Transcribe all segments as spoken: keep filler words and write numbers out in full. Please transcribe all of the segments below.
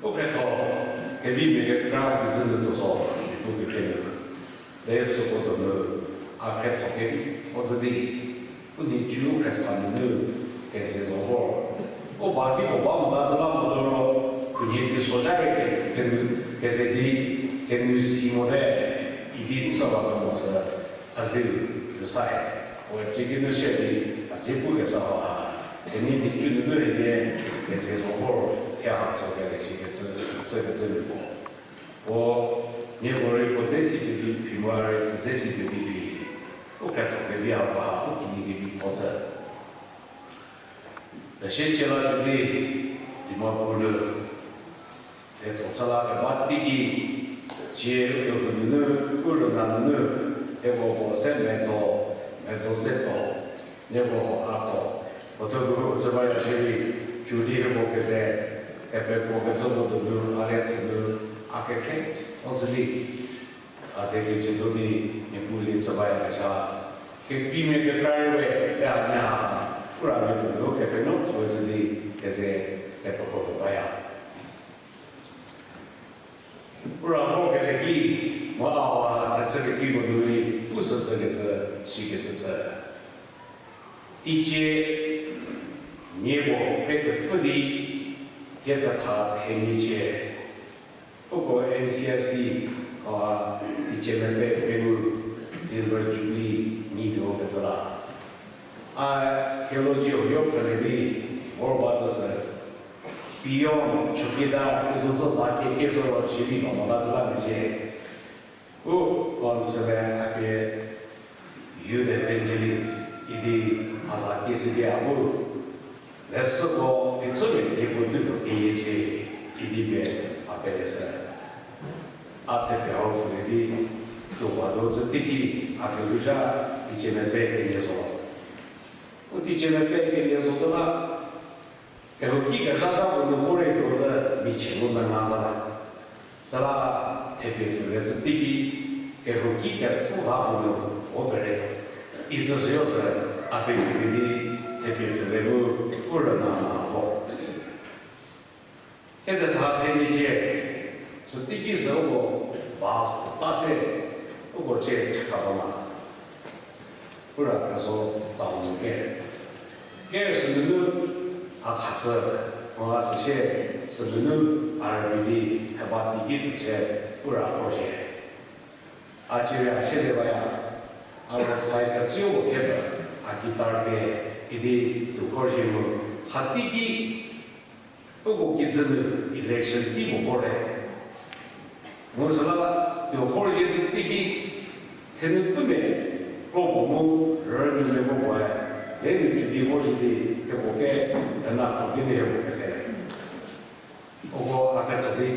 U khrietho kevimia kekra kijü nu tuo zo, Niepuu kekhrie nu. Te süko donu, a khrietho kevi, o zü di, u nhicu Khrista nunu keze zo vor. U ba ki puo ba mota zü la mo doro, khunhie di soja rei ke-, kenu, keze di, kenu si mote, idi chü ba tuo mo sü, a zeu, tuo sa e. O cie ki nu shie di, a zie pu kesa ha, kenie nhicu nunu rei nie, keze zo vor, thie ha tso kele shi kecü, chü kecü nu puo. Puo, nieko rei puo dze si kevi, phimoa rei puo dze si kevi vi, u khrietho kevi hako ha, u kinyi kevi puo zü. Pesie cie la kevi, Dimapur nu, e tho chü la keba teiki, cie u kehou nunu, u rüna nunu, hieko puo se medo, medo se to, nieko puo a to, puo thuo kehou chü baya shierei, cü di hieko keze, kepepuo kecü puo donu, a le thenu, a kekhrie, o zü di. A ze kecü tuo di, Niepuu lie chü baya kezha. Kekreimia kekra rei we, te a nya, u ramia tuo nu kepenuo tuo zü di, keze, kepekro baya. U ra vor kele ki, mo a wa kecü kekreiko nu rei, u süsü kecü, shi kecü chü. Teicie, nie puo kekepfü di, keketha themia cie. Uko N C R C, a, teicie mepfü pengou Silver Jubilee nyi tuo kecü la. A theology-u yo phrülie di, vor ba zü sü, peon, chowkidar, izo zü za keke zo ro shierei ba mo ba zü la mecie. U council-e a pie youth evangelist idi a za kecü di a bu, leshüko kecümia die puo tuo keyiecie idi pie a peleshü. A thepie hau pfülie di, tuo ba do zü teiki a kelhouzha teicie mepfü kenie zo. U teicie mepfü kenie zo zü la, kehouki kezhazha puo nu vorei tuo zü michie mu menga za. Süla thepie pfülie zü teiki, kehouki kecü za puo nu vo pere. Itsü süyo sü, a pie pfülie di thepie pfülie mu, u rüna na vo. Keketha themia cie, süteiki sü uko ba, ba se, uko cie chakha ba ma. U ra kezo ta nu ke. Ke sünunu a khashü, mo a süsie, sünunu a rübei di theba teiki tuo cie, u ra ko cie. A cierei a siede baya, a ro sai kecüyo kepfü, a guitar pie, idi tuo khorzhie mu, hateiki, uko kijü nu election tei puo vorte. Mu süla, tuo khorzhie zü teiki, thenupfümia, kro puo mu, rünyümia kro puoe, lenu cüdi vorzhie di, hieko ke, rüna kro kedi hieko kese. Uko a ketso di,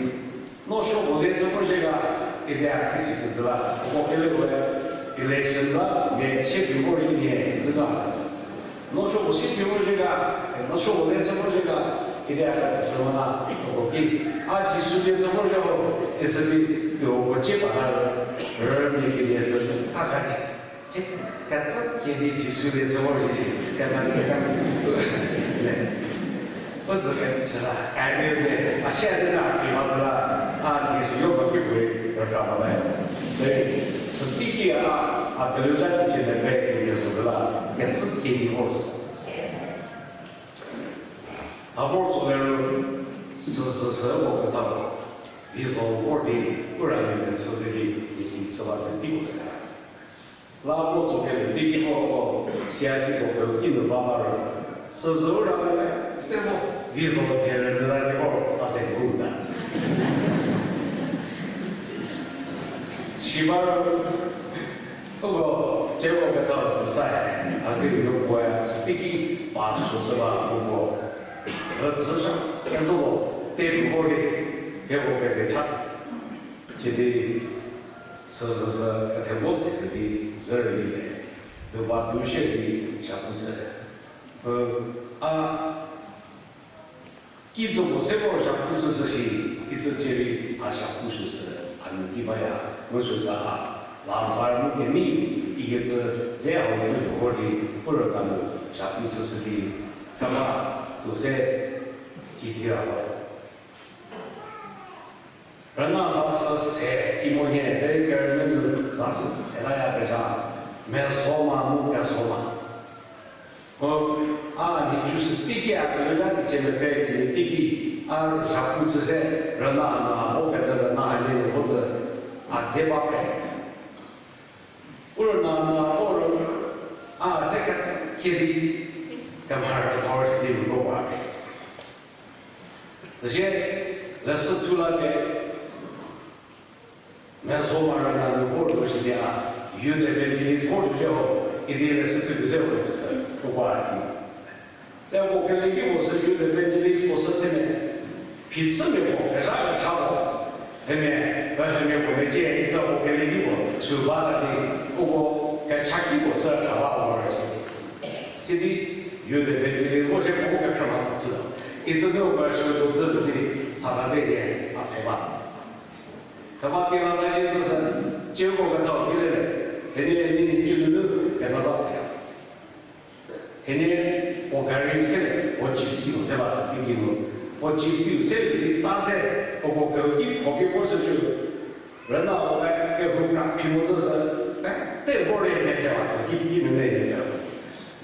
no suoko le chü vorzhie ga, idi a ki si süzü la, uko kele we, election la, mia sie phi vorzhie nie, zü ga. No suoko sie phi vorzhie ga, no suoko le chü vorzhie ga, idi a ketso sü la, uko ki, a Jisu le chü vorzhie ho, isü di, tuo uko cie pa la, rümia kenie sü, a ga di. Kecü kedi Jisu le chü vorzhie, kena kena. Le. U tsü kecü la, a di le, a sia di na, ki ba tsü la, a di süyo ba ki bu, rüka ba le. Le, süteiki a, a kelhouzha teicie mepfü kenie zo la, kecü kedi vor tsü. A vor tso le ru, süsü sü uko ketha, vi zo vor di, u ramia mechü ze di, meeting chü ba di ko se. La vo tso kele teiki vo ko, C R C ko kehouki nu ba ba ro. Süsü u ra ko le, te vo, vi zo the rünyü la di vo, a se gu ta. Si ba ro, uko, cie vo ketha puo sa, a zi nu puoe, süteiki, pa sü sü ba, uko, rütsüsha, kezo vo, te vo le, ke vo keze cha tsü. Cidi, süsü sü kethebo se di zhü rüli, duba du shie di zhapu chü. A, kijü puo se vor zhapu chüshü shi, itsü cierei a zhapu süsü, a nu ki baya, mu süsü a, Lazar mu keni, ikecü dze hau nu vor di, u rüka nu zhapu chüshü di, theba, tuo se, ki thie ra ba. Rüna za sü se, i mo nie, derei kerünyü nu za sü, elayakezha, mezoma mu kezoma. Ko, a, ni chüsü teiki a kelula teicie mepfü, ni teiki, a, zhapu chü se, rüna na, vo kecü rüna, a, nie nu vo zü, a, dze ba pe. Uro na na uro, a, se kecü kedi, kemhar thor se di ko ba ke. Süsie, leshü thu la ke, mezoma rüna nu vor tuo shi di a, youth evangelist vor tuo zhie ho, idi leshü thu tuo zhie ho tsüshü, ko ba si. Te ko keleki puo sü youth evangelist puo sü themia, phichümia puo, kezha kecha puo, themia, pe themia puo mecie, itsa ko keleki puo, sü ba la di, uko kechaki puo tsü kha ba mo rüsi. Sidi youth evangelist puo sie puo kephrüma tuo tsü. Itsü nu pe sü tuo tsü di, Saturday ye, a pfhe ba. Keba kela ba zhie tsüshü, tsieko kethau ki le, henie henie ni ki nunu, keba za se ya. Henie, puo gari se le, puo gypsy u se ba sü ki nu. Puo gypsy u se di ta se, puo puo kehou ki pho ki vor chü zhü. Rüna puo pe kehou kra phi mo zhü sü, pete vor le kepfhe ba, ki ki nu le kepfhe ba.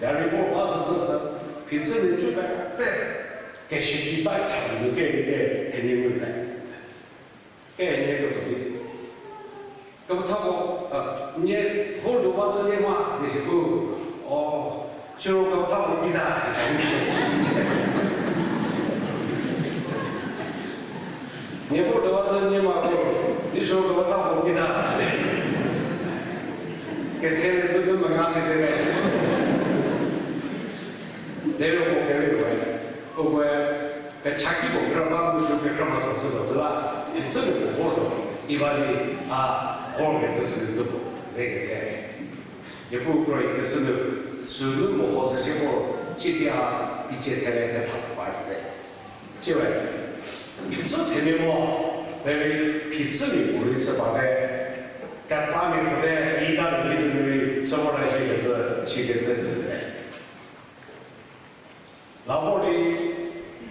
Gari vor ba sü zhü sü, phichü nu cü pete, keshüki ta cha nu ke ke henie mu le. Ke nie ketsü di. Kepethako, a, nie vor tuo ba zhü nie ma di shi bu. O, siro kepethako kita. Nie vor tuo ba zhü nie ma bu. Di siro kepethako kita. Kese le zhü nu menga se de. Derei uko kere we, uko kechaki puo kra ba mu sü kekra ma tuo tsü tuo tsü la, itsü nu puo vor tuo, iba di a vor kecü sü tsü puo, ze kese. Niepuu kroi kecü nu, sünu mo ho sü sie puo, cidi a, teicie se le thetha puo ba rei. Ciewe, phichü semia mo, derei phichümia puorei chü bate, ketsamia puo te, ita nu ki tsü nu rei, chü vor la shi kecü, shi kecü chüte. La vor di,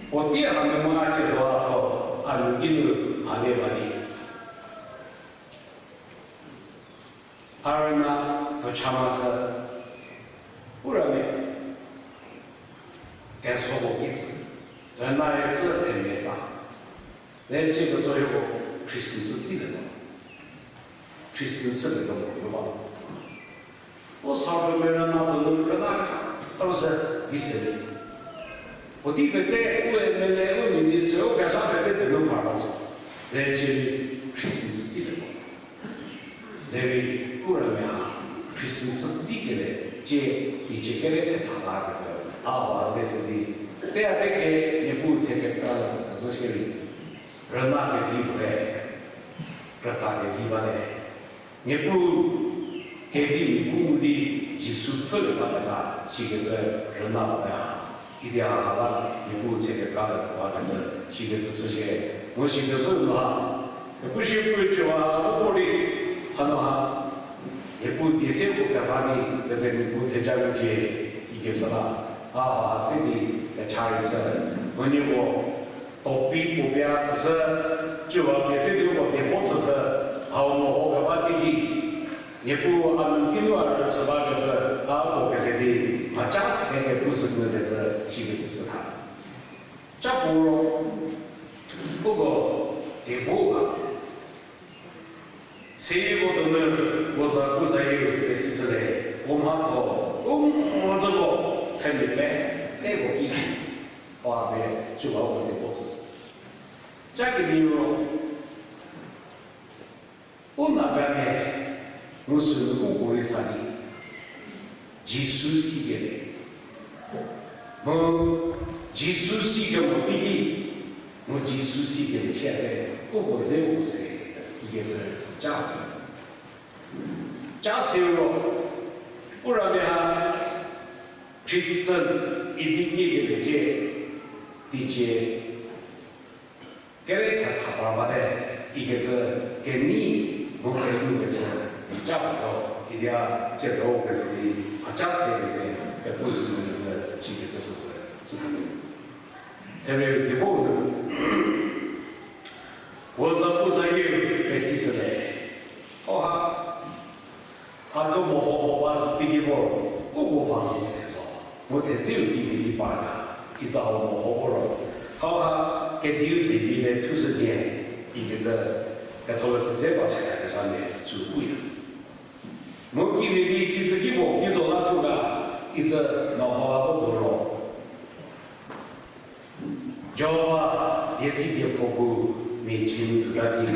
puotei hanu ma a ciedo a tho, a nu ki nu mhale ba di. A rüna pfü cha ma sü, u ramia, keso puo ki tsü, rüna rei tsü themia tsa. Le cie ketso hieko Christian sü tsile mo. Christian sü le mo ba. U sa rüna na do nu rüna ka, tau se vi se le. Puotei pete, u M L A, u minister, u kezha pete tsü nu par ba zo. Le cie Christian sü tsile mo. Derei u ramia ha Christian sü tsikelie, cie, teicie kere thetha la kecü, a ba le sü di. Te a te khe, Niepuu tse kekra le, zhü shierei. Rüna kevi bate, krüta kevi bate. Niepuu kevi Niepuu ngu di Jisu pfhülie baketa, sikecü rüna bate ha. Idi ha la, Niepuu tse kekra le bakecü, sikecü chüshie. Mu sikecü nu ha, Niepuu sie puo cü ba ha, u ko di, hanu ha, Niepuu die se puo keza di, keze Niepuu theja nu cie, ikecü la, ha ha se di, kecha rei chü, mu nieko, topic puo pie a tsüshü, cüwa pie se di uko die puo tsüshü, hau mo ho keba teiki, Niepuu a nu ki nu a rüchü bakecü, a ko keze di, mhaca se kepu sü nu kecü, sikecü chü tha. Ca puo ro, uko die puo ga. Seyie ko donu, puo za pu zayieu pesi shülie, puo mhatho, u mhodzüko, themia pete ko ki, pa pie, cüwa ko die puo tsüshü. Ca kemhie ro, u Nagamia, mu sünu uko rei sa di, Jisu sikelie. Mu Jisu sikemo teiki, mu Jisu sikelie shie te, uko dze u se, ikecü ca. Ca siro, u ramia ha Christian idi kiekelie cie, teicie, kere thetha par bate, ikecü kenei mu kenu kecü, ca puo, idi a ciedo kecü di, a ca se kecü, kepu sü nu kecü, sikecü süsü, tsüta. Therei die puo nu, puo za pu za Mu thedzeu kimhie di par ga, itsau mo ho ro. Hauha kediu David-e thushü die, ikecü Ketholeshü dze ba chaya kezha le tsü puya. Mu kimhie di kicü ki puo ki zo la thu ga, itsü meho a ko do ro. Jihova dietsi diekho bu mia cü nu tuota di,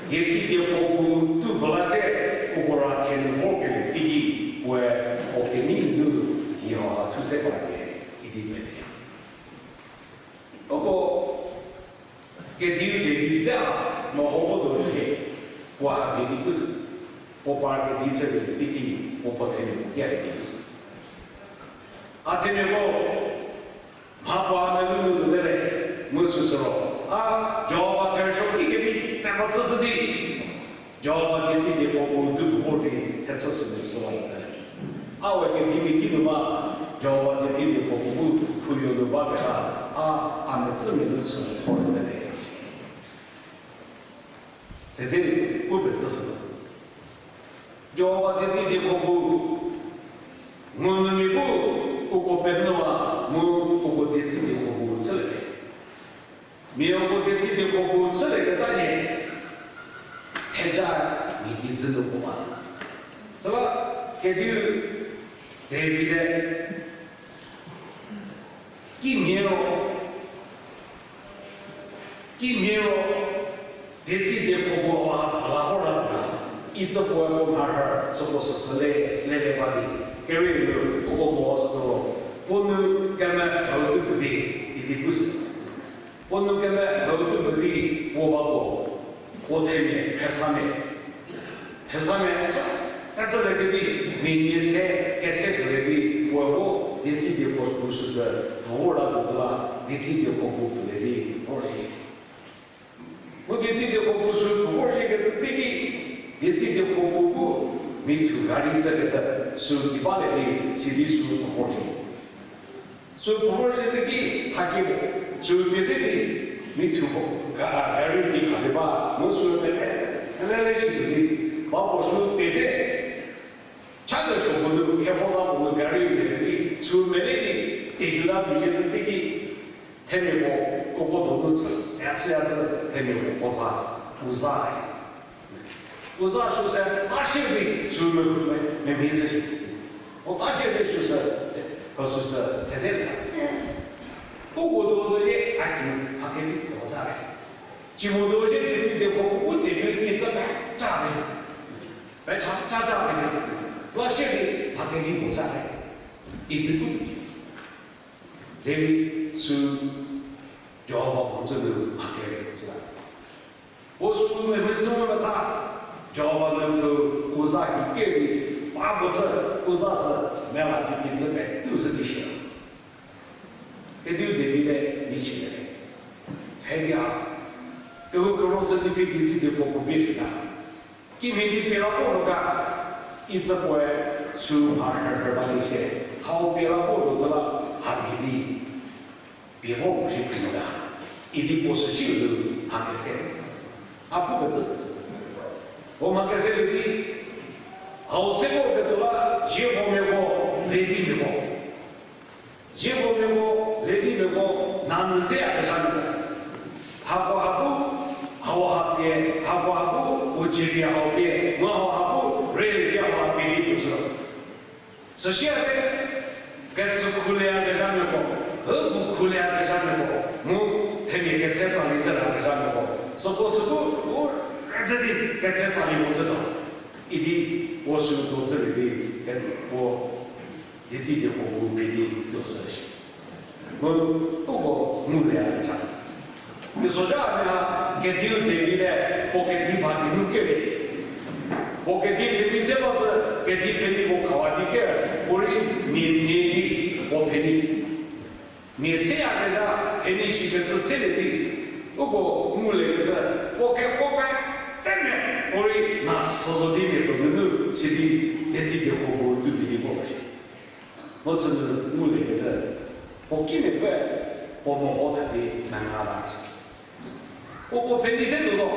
dietsi diekho bu tu vü la se, uko ra thenu vor kelie teiki, puoe o kenei nu di hauha thu se parlie idi pele. Uko kediu David dze a meho vo do rhie, puo ha mia di pushü, puo par kedi chülie teiki, puo puo themiako ki a di pushü. A themiako mha puo a melou nu tuote le, mu süsü ro, a Jihova kerüsuo ki kevi tseko chüshü di, Jihova dietsi diekho bu tu vor di thechüshü nu süwa te. A we kedimia ki nu ba, Jihova dietsi diekho bu phuyo nu ba keta, a, a metsümia nu chü nu thor te le. Thedze pu petsüshü. Jihova dietsi diekho bu, ngunumia bu uko penuowa mu uko dietsi diekho bu chülie. Mia uko dietsi diekho bu chülieketa nhie, theja mia kijü nu puo ba. Süla kediu David-e kimhie ro, kimhie ro, dietsi diekho bu hauha pfhü la vor la ga, itsü puoe puo mharhü süko süsü le, le le ba di, kerieu nu uko mehoshütuo ro, puo nu kemehou tuo pfü di, idi pushü. Puo nu kemehou tuo pfü di puo ba puo, puo themia, thesamia, thesamia, tsü, tsütsülie kevi, mia nie se, kese tuolie di, puoe vo, dietsi diekho bu süsü, pfü vor la tuo la, dietsi diekho bu pfülie di, vor shi. Mu dietsi diekho bu sü pfü vor shi kecü teiki, dietsi diekho bu bu, mithu gari chükecü, sü ki balie di, sidi sü pfü vor shi. Sü pfü vor shi teiki, thakie puo, sü pie se di, mithu puo, ga, gari di khapie ba, mu sü pete, lele shi di, ba puo sü pie se, cha kesuo puo nu, kheho za puo nu gari mia tsü di, sü mele di, teju la pie shi teiki, themia puo, uko donu chü, ya chü ya chü, themia puo, puo za, puo za. Puo za süse, ta shie di, sü me, me, me, mia se shi. O ta shie di süse, süse, these ta. Uko do zhü ye, a ki, mha kevi puo za le. Ci mo do zhü di, dietsi diekho bu teju ki tsü pe, cha di. Pe cha, cha, cha di. Za shie di, mha kevi puo za le. Idi pu di. Derei sü Jihova mhodzü nu mha kere süla. Puo sü mehou sü mo metha, Jihova mepfü Uza ki keri, pa puo chü, Uza sü mela di kijü petou zhü di shie. Kediu David-e michie le. Hedia, kehou kero chü di phi dietsi diekho bu pie shüta. Kimhie di pie la puo ro ga, itsü puoe sü mharhü ba di shie, hau pie la puo ro zhü la, hamhie di pie vo mo shi phi mo ga, idi puo süsiu nu mha kese. A pu kecü sü. Puo mha kese le di, hau se puo ketuo la, zievomia puo, Levimiako. Zievomiako, Levimiako, nanyü seyakezhamia. Hako ha bu, hau ha pie, hako ha bu, u cie pie hau pie, mu hau ha bu, rüli di hau ha pie di tuo shü. Süsie, kecü khuleyakezhamiako, hübu khuleyakezhamiako, mu themia ketse tsali chülakezhamiako, süko süko, u rüzhü di ketse tsali mo chütuo. Idi, puo sü tuo chülie di, puo dietsi diekho bu pie di tuo chü shie. Mu uko nguleyakecü. Teisozha ane ha kediu David-e puo kedi ba di nu kere shie. Puo kedi pfheni se ba zhü, kedi pfheni puo khawa di ker, puorei mia mhie di puo pfheni. Mia seyakezha pfheni shikecü selie di, uko nguliekecü, puo kekuo pete mia, puorei na sü zo di mia tuo nunu sidi, dietsi diekho bu tuo pie di puo shie. Mu sünu nguliekecü, puo kimiapfü, puo meho tha di menga la shie. Puo puo pfheni se tuo zo,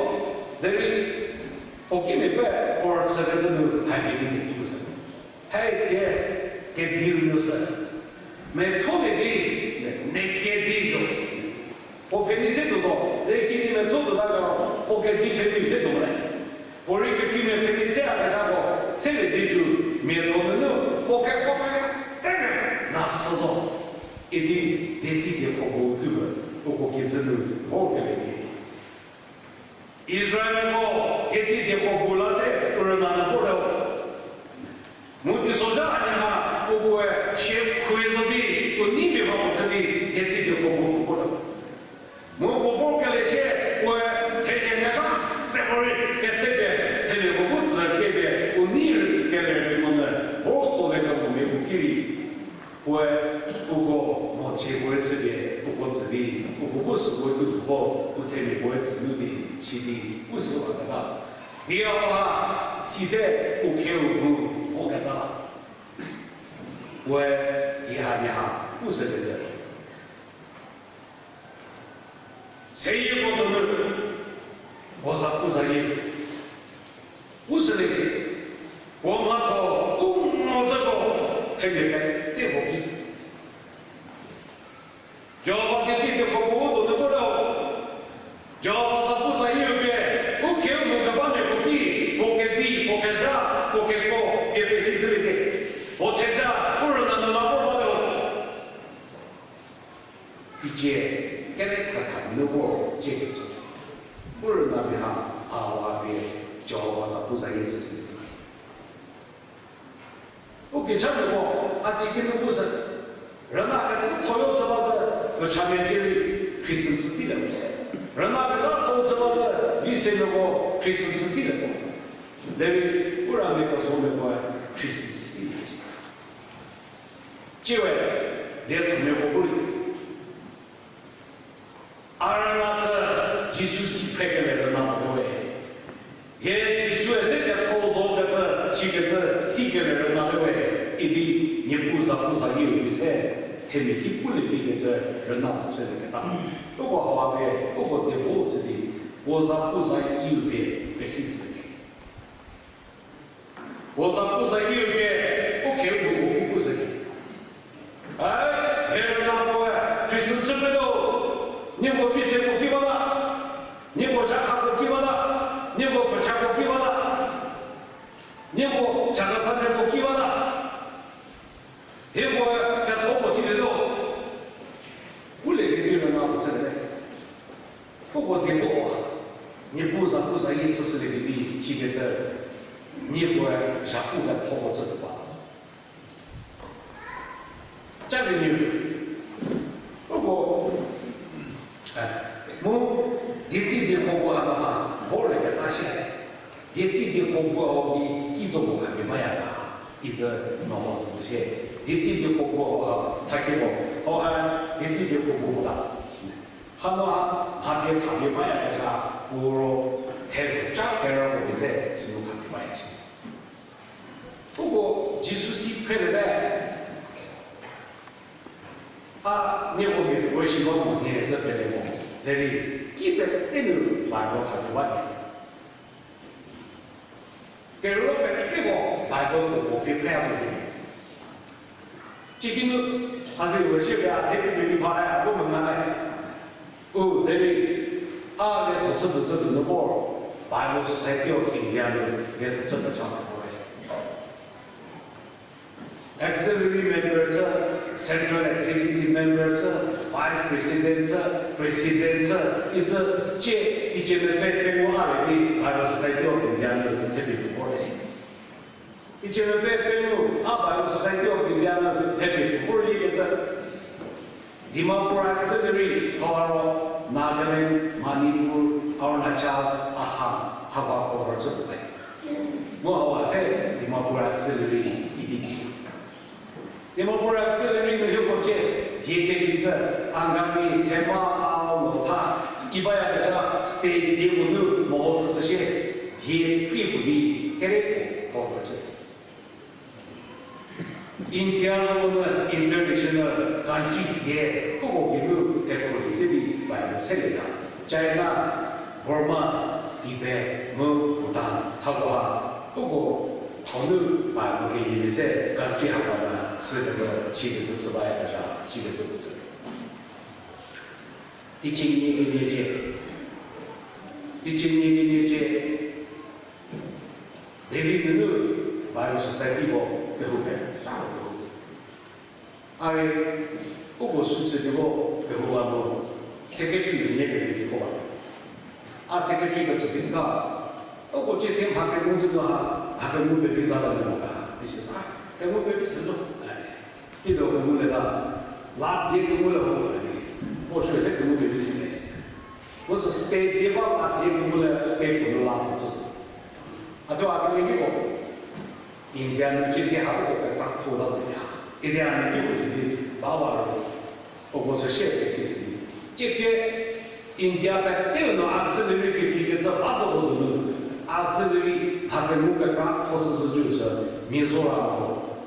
derei puo kimiapfü puo rüchükecü nu hai pie di puo ki pushü. Hai thie kediu nu sü. Metho le di, ne kedi zo. Puo pfheni se tuo zo, le kidi metho tuota ga, puo kedi pfheni se tuo le. Puo rei kekreimia pfheni se a kezhako, se le di cü, miatho nunu, puo kekuo pe, teme, na sü zo. Idi, dietsi diekho bu tuo, puo kijü nu, puo kele di. Israelmiako dietsi diekho bu la se u rüna nu vor le. Mu teisozha hanie ha, ukoe sie khruohi zo di, u neimia ba puo chü di, dietsi diekho bu vor le. Mu puo vor kele sie, puoe themia kezha, tse puorei kese pie, themiako bu tsü pie pie, u nei kele rei mo nu, vor tsolie kemomia u ki rei. Puoe, uko mo cie puoe chüpie, uko tsü di, uko bu süko tuo vo, u themia puoe tsü nu di, sidi, u sü ba keta. Di a ha, si se, u kheu bu, vo keta. Puoe, di hanie ha, u sü kecü. Seyie puo donu, puo za pu zayie. U süliecie, puo mhatho u ngo zhüko themia pete puo ki. Jihova dietsi diekho bu u donu vo le. Jihova za pu zayieu pie, u kheu mu kebamiako ki, puo kevi, puo kezha, puo kekuo, pie pesishüliecie. Puo theja, u rüna nu la vor ba le. Teicie, kere khatha nunu vor cie kecü. U rüna pie ha, a hau a pie, Jihova za pu zayie chüshü. U kichamiako, a ci kinu pu sü. Rüna kecü thoyo chü ba zü, pfhüchamia cie rei, Christian chütsi le. Rüna kezhatho chü ba zü, vi se meko, Christian chütsi le. Derei, u ramia kezomiakoe, Christian chütsi le. Ciwe, diethomiako bu rei. A rüna sü Jisu si phre kele rüna mote we. Hie Jisue se ketho zo kecü, si kecü, si kele rüna te we. Idi Niepuu za pu zayieu pie se, themia ki pulie vi kecü rüna puo chülieketa. Uko hau a pie, uko diebo chü di, puo za pu zayieu pie pesishüliecie. Puo za pu zayieu pie, u kheu bu u ki pu sü. A, hie rüna puoe, Christian chü petuo, nieko vi se puo ki bata, nieko zhakhako ki bata, nieko pfhüchako ki bata, nieko chakesa nieko ki bata. Hieko ketho puo silietuo. Pulie kevi rüna puo chüliete. Uko diebo, Niepuu za pu zayie chüshülie kevi sikecü, niekoe zhapu ketho puo chütuo ba. Ca kenie, uko, e, mu, dietsi diekho bu ha, ha, vorlie keta shie. Dietsi diekho bu hau ki, ki zo mo khapie baya ga, icü no ho süzü shie. Dietsi diekho bu hau ha, thakie mo, hau ha, dietsi diekho bu la. Hanu ha, mha pie khapie baya kezha, puo ro, thezho ca kerako pie se, sünu khapie baya shie. Uko Jisu si phreliete. A, nieko mia puo shi ba mo, nie zü pele mo. Derei, ki pete nu Bible khapie ba di. Kero peteko Bible puo puo pie phre zo di. Cikinu, a zi worship ya, a zi pie pie tha, a bu menga le. U, derei, a lietho chü puo chü tuo nu vor, Bible Society of India nu lietho chü puo cha se vor. Auxiliary member chü, Central Executive Member chü, Vice President chü, President chü, icü, cie, icü mepfü pengou a le di Bible Society of India nu thepie pfü vor le. Icü mepfü pengou a Bible Society of India nu thepie pfü vor le kecü. Dimapur Auxiliary, hau ro Nagaland, Manipur, Arunachal, Assam, hako cover chü puo le. Mu hau se Dimapur Auxiliary idi ki. Dimapur Auxiliary nu hieko cie, die kevi cü, Angami, Sempa, Ao, Lotha, iba ya kezha state die puo nu meho sü chü shie, die krie puo di, kere puo cover chü. India zo nu international country die, uko geinu economy se di Bible se le ya. China, Burma, Tibet, mu Bhutan, hakoha, uko cover Onu Bible keyimia se country hapra na sükecü, sikecü chü bayakezha, sikecü puo chü. Teaching nie kenie cie. Teaching nie kenie cie. Delhi nunu Bible Society ko kehou pe, sa kehou. A rei, uko sütsü di vo kehou ba mo, secretary nie keze di ko ba. A secretary ketso di ka, uko cie thie mha kengu zü nu ha, mha kengu pevi za la mo ka, isi sa, kengu pevi sü lo. Kido kengu le ta, la die kengu le ho, mo sü se kengu pevi si le. Mo sü state die ba la die kengu le state ko la mo tsü. A thuo a kemhie kiko, India nu cie di ha uko kekratho la zü ya. India nu kiko cie di ba ba ro, uko sü share pe si si di. Cie thie India peteu nu auxiliary kekrei kecü ba zo ko nu, auxiliary mha kengu kekratho chü zü ju sü, Mizoram ko,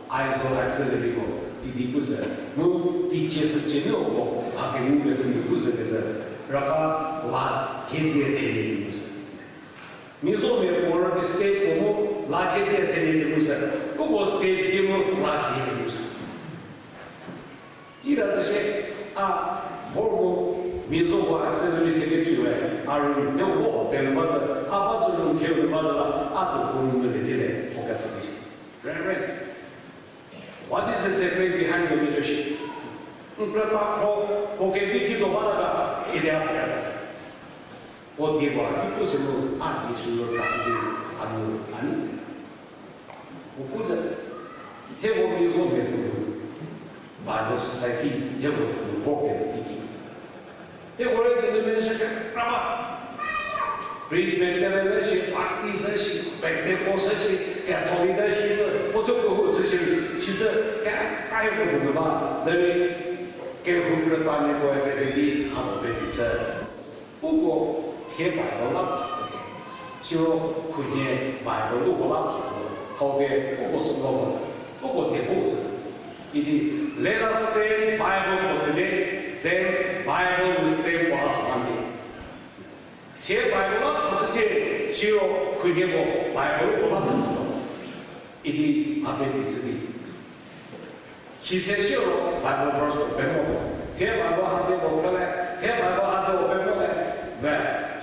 Aizawl auxiliary ko, idi pu zü, mu teicie sü cie nu ko mha kengu kecü nu pu zü kecü, raka la hiedie thenie nu pu zü. Mizomia puo rübei state puo mu la hiedie thenie nu pu zü, uko state die mu la die nu pu zü. Tsita tsü shie, a, vor mu Mizo ko auxiliary secretary we, a room, ne vo hotel nu ba zü, a ba zü room thie nu ba zü la, a tuo ko room nu le di le, puo ketso di shi. Reverend, what is the secret behind your leadership? N krüta khro, puo kevi ki zo ba ta ga, idi a puo ketso. Puo die ba ki pu sü mu, a die sü ro ka sü di, a nu, a ni. Puo pu zü, hieko Mizomia tuo nu, Bible Society, hieko tuo nu vor pie di ki. Hieko rei denomination kekra ba. Presbyterian shi, Baptist shi, Pentecost shi, Catholic shi cü, puo thuo kehou chü shi, shi cü, kekra hieko tuo nu ba, derei kehou krütamia puoe keze di hako pevi chü. Uko thie Bible la phi zü ke. Siro khunhie Bible uko la phi zü. Hau ke uko slogan, uko die pu zü. Idi, let us stay Bible for today, then Bible will stay for us one day. Thie Bible la phi zü ke, siro khunhie puo Bible uko la phi zü. Idi, a pevi zü di. Khise siro Bible verse puo pe mo. Thie Bible hade puo pele, thie Bible hade puo pe mo le. Ve,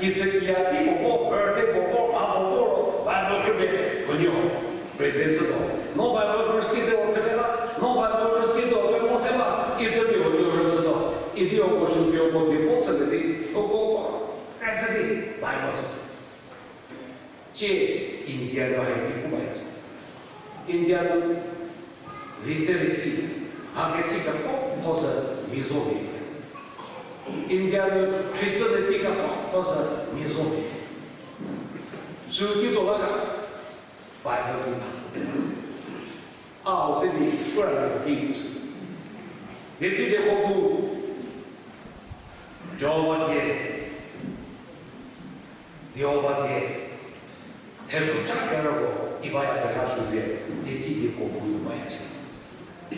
kise kia di puo vo, birthday puo vo, a puo vo ro, Bible khrüpie, huonuo, present chütuo. No Bible verse kide puo pele la, no Bible verse kide puo pe mo se la, itsü pie huonuo rüchütuo. Idi uko sü pie uko di puo chülie di, uko, itsü di, Bible süsü. Cie India nu hai di pu ba ya. India nu literacy, mhakesi kekotho sü Mizo mia. India nu Christianity kekotho sü Mizo mia. Sü ki zo la ga, Bible nu thashüte. A hau se di, pura na ki sü. Dietsi dieko bu, Jihova die, Jihova die, thezho ca kerüko, i ba ya kezha sü die, dietsi dieko bu nu ba ya shi.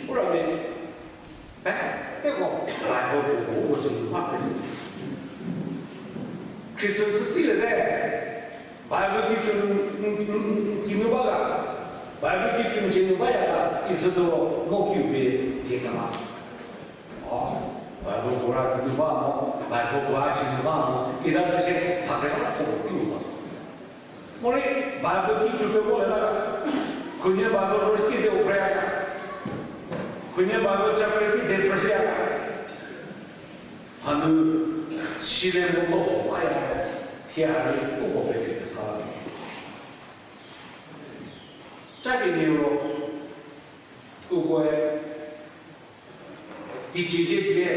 Pura mia, peteko Bible puo puo sü nu ba kezha. Christian sü tsiliete, Bible teacher n, n, n, n, kinu ba ga, Bible teacher n cie nu baya ga, isütuo no kiu pie die kela sü. O, Bible pura kinu ba mo, Bible pura cie nu ba mo, ita zü shie, mha kela tho tsü nu ba sü. Morei Bible teacher pie mo le la ga, khunhie Bible verse kide u pray ga, khunhie Bible chapter kide pray ga. Hanu, sile mo to ho baya, thie hari uko pete kesa la. Ca kenie ro, ukoe, teicie die pie,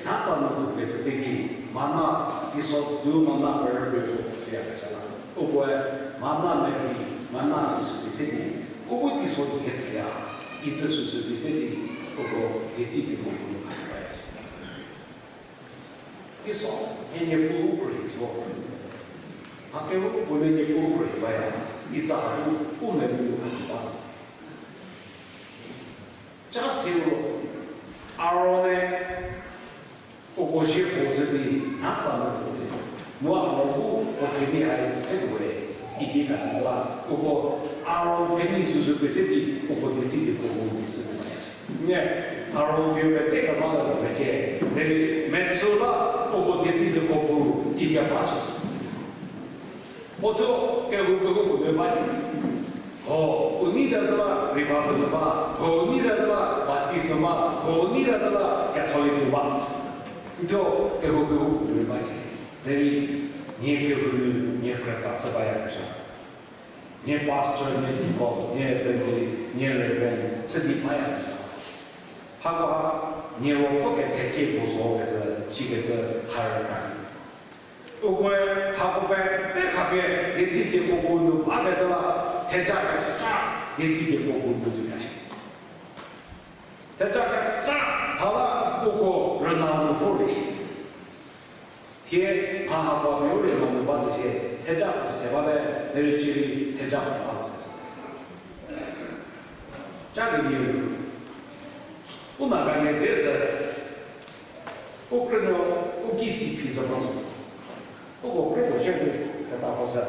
natsa nu tuo pie chüte ki, mana, teiso du mana perü pie vo chüshüyakezha la. Ukoe, mana meri, mana Jisu pie se di, u bu teiso di kechüya, itsü süsü pie se di, uko dietsi pie mo nu kha baya. Teiso, hie Niepuu pray zo. Hakemhie puo Niepuu pray baya, itsa ha u, u menu ha ba zo. Ca siro, Arone, uko zie puo zhü di, natsa nu puo zhü. Mu Aron bu, puo kenie hai se we. Idi ka sü la, uko aro pfheni süsü pese di, uko dietsi dieko bu di sü. Ne, aro pfheni pete ka sa la pete. Derei metsü la, uko dietsi dieko bu di keba süsü. Puo thuo kehou kehou puo nu ba. Ho, u nei ta zü la revival nu ba. Ho, u nei ta zü la Baptist nu ba. Ho, u nei ta zü la Catholic nu ba. Thuo kehou kehou puo nu ba. Derei nie kehou nu nie krüta chü bayakezha. Nie pastor, nie deacon, nie evangelist, nie reverend, chü di bayakezha. Hakoha nie ruopfü ketheki puo zo kecü, sikecü ha rükra. Ukoe hako pete khapie dietsi dieko bu nu bakecü la, theja kekra dietsi dieko bu nu tuoya shi. Theja kekra ha la uko rüna nu vor rei shi. Thie mha hako pie u rüna nu ba zü shie, theja pfü se bate, derei cierei theja pfü ba zü. Ca kenieu, u Nagamia dze sü, u krünuo, u ki si phi zü ba zo. Uko krüko shie di, keta ko sü.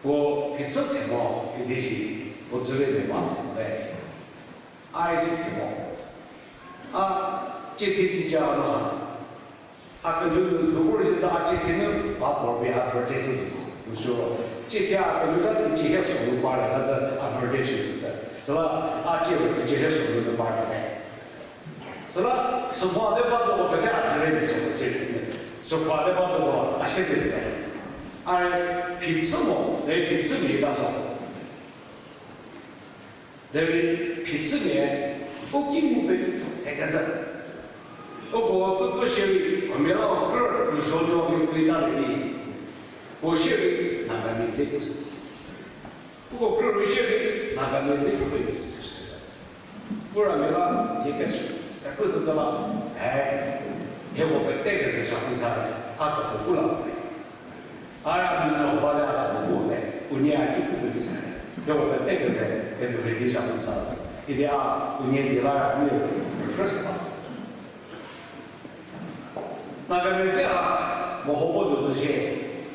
Puo phichü se mo idi shi, puo dzüle mia ba se mote. A isi se mo. A, ciethie di ca no ha. A kenu nu vor shi zü a ciethie nu ba puo pie a birthday chü zü zo. Mu sü ro, ciethie a kenu za teicie hie so nu par le, a zü a birthday shi süsü. Süla a cie ro teicie hie so nu par le. Süla, süphate ba zoko pete a dzüre mia zo, cie, süphate ba zoko a sie se te. A rei phichü mo, derei phichümia ta zo. Derei phichümia, u ki ngu pie thekecü. Uko pfüpfü shierei, a mia la u krü, u zo nuo ki pli ta le di. Puo shierei, Nagamia dze pu sü. Uko krü rei shierei, Nagamia dze pu pie süsü. Puramia la, die kesu, kekru sü zü la, e, hieko pete keze zhapu cha, a tsü puo pu la pu. A ra mi no ba le a tsü puo pu te, unie a ki pu pie sa. Hieko pete keze, kenu rei di zhapu cha. Idi a, unie di la ra mi, first ba. Nagamia dze ha, meho vo tuo zü shie,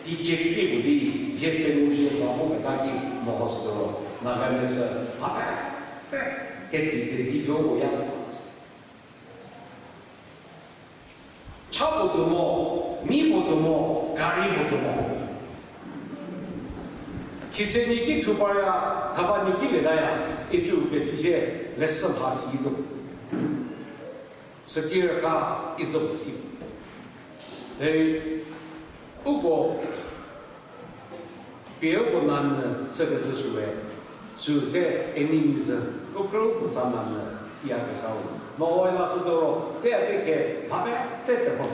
teicie krie puo di, vie pengou shie za vo keta ki meho sütuo ro, Nagamia sü, a pe, pe, keti kezi thuo puo ya. Cha puo tuo mo, mi puo tuo mo, gari puo tuo mo. Khise ni ki thu parya, thava ni ki letaya, icu pesi shie, lesson ha si zo. Süki rüka itsü puo si. Derei uko pie uko nanyü chükecü süe, süu se enemy zü, u krü u pfutsa nanyü, iya kezhau. Mehoe la sütuo ro, te a te khe, mha pete terhuo.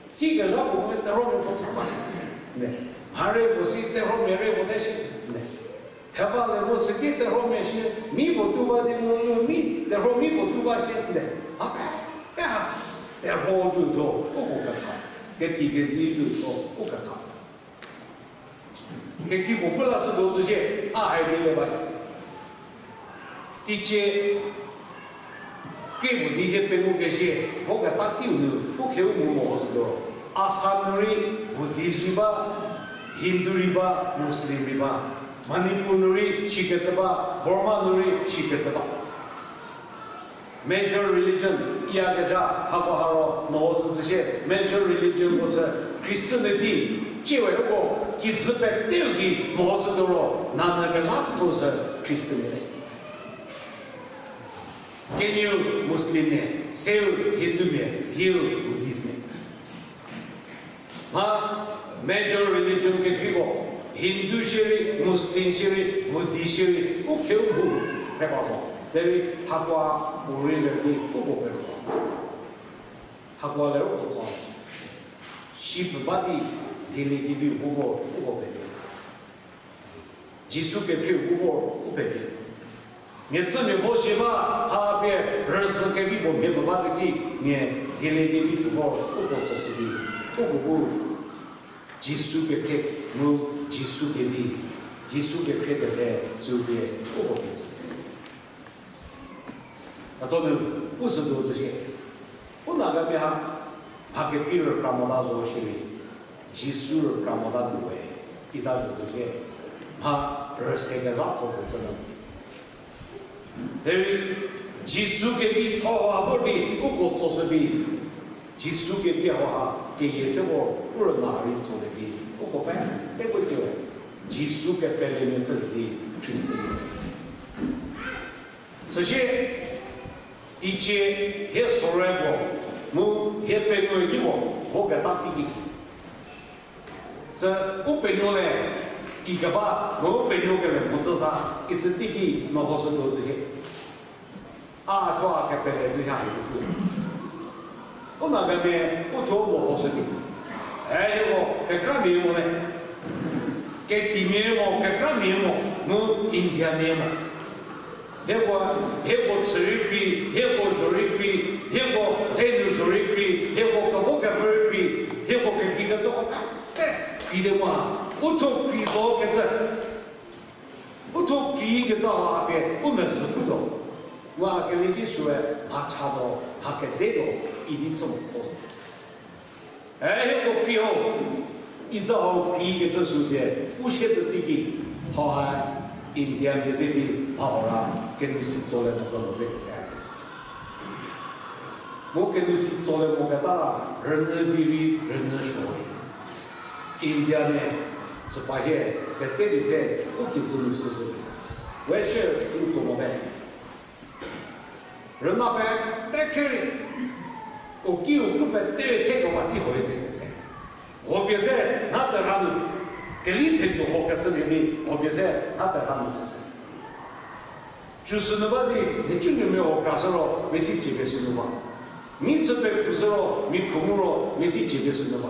Sikezha puo terhuomia puo tsa ba. Ne. Mhare puo si terhuomia re puo te shi. Ne. Theva le mo süki terhuomia shie, mi puo tu ba di mu, mu mi, terhuo mi puo tu ba shie, nde. A pe, te ha, terhuo tuotho, uko ketha. Keti kezi tuotho, u ketha. Keki puo pu la sütuo zü shie, a hai di le ba. Teicie krie puo di hie pengou kezhie, vo keta teiu nu, u kheu mu meho sütuo. Assam nu rei Buddhist rei ba, Hindu rei ba, Muslim rei ba. Manipur nu rei shikecü ba, Burma nu rei shikecü ba. Major religion, iya kezha, hako ha ro, meho süzü shie, major religion ko sü Christianity, ciewe uko, kijü peteu ki meho sütuo ro, nanyü kezha tuo sü Christianity. Keniu Muslimmia, seu Hindumia, dieu Buddhistmia. Mha major religion kekreiko, Hindu shierei, Muslim shierei, Buddhist shierei, u kheu bu, phe ba zo. Derei hakoa u rei le di uko pelo. Hakoa le uko tso. Shipfü ba di, dieliekevi bu vo uko pele. Jisu kekhrieu bu vo u pele. Mia chümia vo shi ba, ha pie rüzhü kevi puo mhie pfü ba tsü ki, mia dieliekevi pfü vo uko tso shi di, uko bu Jisu kekhrie, mu Jisu kevi, Jisu kekhrie kete sü pie uko pie tsü. Hatso nu pu sütuo zü shie. U Nagamia ha, mha kekrei rükra mota zo shierei. Jisu rükra mota tuowe, ita zo zo sie, mha rüse kela tho kecü nu. Derei Jisu kevitho ha vor di uko tsoshü di, Jisu kevi hau ha keyie se vor u rüna rei tsolie di, uko peteko tuowe, Jisu kepelemia chülie di Khristanmia chü. Süsie, teicie hie sorei puo, mu hie pengou ki puo, voketa teiki. Sü u penuo le, ikeba, mu u penuo kele mhodzü sa, itsü teiki mehoshütuo zhie. A thuo a kepele zhü ha hie pu. U Nagamia, u thuo mehoshü di. E hieko kekramia mo le. Kekimia mo, kekramia mo, mu Indiamia mo. Hieko, hieko chü rei krei, hieko zho rei krei, hieko lhenu zho rei krei, hieko kevo kepfü rei krei, hieko keki kecü ko te, krei di mo ha, u thuo krei zo kecü. U thuo krei kecü ha pie u mezhü putuo. Mu a kele ki süe, mha chatuo, mha kedetuo, idi chü mo tuo. E hieko krei ho, itsa hau krei kecü sü pie, u sietsü teiki, hau ha Indiamia ze di, hau ra, kenou si tsolie mo kemo ze kese. Mu kenou si tsolie moketa la, rünyü vi rei, rünyü suo rei. Indiamia, süpa hie, ketse di se, u kijü nu süsü. We shie, u tso mo te. Rüna pete keri, u kiu pu pete rei thekeba tei ho rei se kese. Hopie se nha terha nu, keli thezho ho keshü di, hopie se nha terha nu süsü. Chüsü nu ba di, nhicunuomia ho krashü ro, mesi cie pesü nu ba. Mi chü pekrushü ro, mi khungu ro, mesi cie pesü nu ba.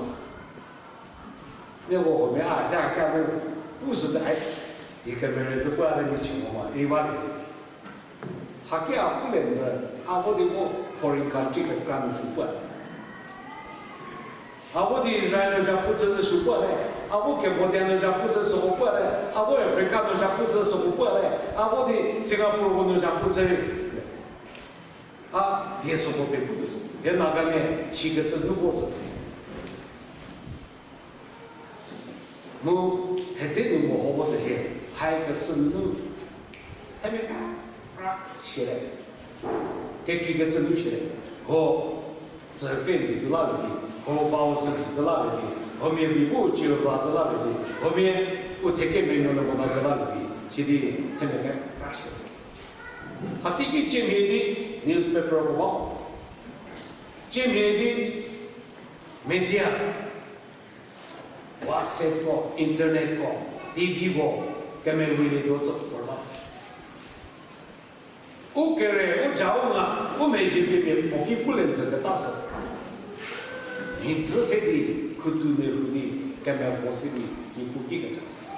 Nieko huomia a, ja ka nu, pu süte ai, di kemerü zü pu a de mi chü mo ma, i ba di. Haki a pu le zü, a vo di vo foreign country kekra nu sü pu a. A vo di Israel nu zhapu chü zü sü pu a le, a vo Cambodia nu zhapu chü süko pu a le, a vo Africa nu zhapu chü süko pu a le, a vo di Singapore ko nu zhapu chü. A die süko pie pu tuo. Hie Nagamia sikecü nu vo zo. Mu thedze nu meho vo zo shie, haikeshü nunu themia kekra shie le. Kekreikecü nu shie le. Ho tsü pe nzi tsü la le vi, ho bau sü nzi tsü la le vi, homia mi bu ciu va tsü la le vi, homia u thekemenuo le mota tsü la le vi, sidi themia kekra shie le. Hateiki ciemhie di newspaper ko ba, ciemhie di media, WhatsApp ko, internet ko, T V ko, kemerei le tuo tsü puo ba. U kere, u ja u nga, u mezhie pie mia puo ki pu le nzü keta sü. Mhitsü se di, khutu nu rhu di, kemevo se di, mia puo ki kecha chü sü.